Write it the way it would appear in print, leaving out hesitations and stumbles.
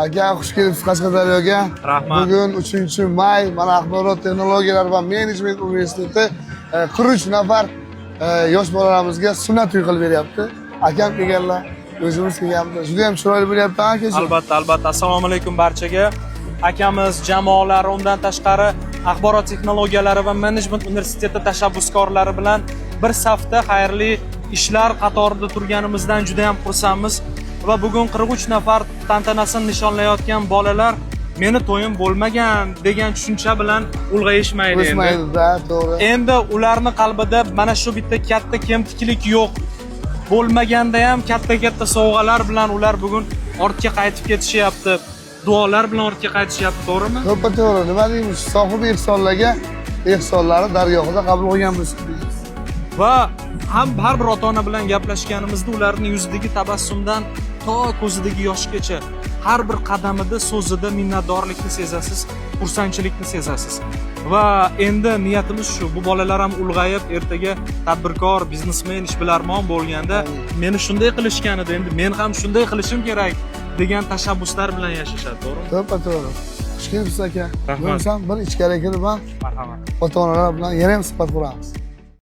Aka, xush kelibsiz Qashqadaryoga. Rahmat. Bugun 3 may, mana Axborot texnologiyalari va menejment universiteti 43 nafar yosh bolalarimizga sunnat to'y qilib beryapti. Akam kelganlar, o'zimiz kelganmiz. Juda ham chiroyli bo'lyapti, akajon. Albatta, albatta. Assalomu alaykum barchaga. Akamiz, jamoalari, undan tashqari Axborot texnologiyalari va menejment universiteti tashabbuskorlari bilan bir safda xayrli ishlar qatorida turganimizdan juda ham xursandmiz. Va bugun 43 nafar tantanasini nishonlayotgan bolalar "Meni to'yim bo'lmagan" degan tushuncha bilan ulg'ayishmaydi endi. O'smaydi-da, to'g'ri. Endi ularni qalbida mana shu bitta katta kemtiklik yo'q. Bo'lmaganda ham katta katta sovg'alar bilan ular bugun ortga qaytib ketishyapti. Duolar bilan ortga qaytishyapti, to'g'rimi? To'ppa to'g'ri. Nima deymiz? Sohibi ehsonlarga ehsonlari dargohida qabul qilgan bo'lsin deymiz. Va ham har bir ota ona bilan gaplashganimizda ularning yuzidagi tabassumdan to ko'zidagi yoshgacha, har bir qadamida, so'zida minnatdorlikni sezasiz, xursandchilikni sezasiz. Va endi niyatimiz shu: bu bolalar ham ulg'ayib, ertaga tadbirkor, biznesmen, ishbilarmon bo'lganda, "Meni shunday qilishgan edi, endi men ham shunday qilishim kerak" degan tashabbuslar bilan yashashadi, to'g'rimi? To'ppa to'g'ri. Xush kelibsiz, aka. Rahmat. Bo'lmasam bir ichkari kirib ham Marhamat. ota onalar bilan yana ham suhbat quramiz.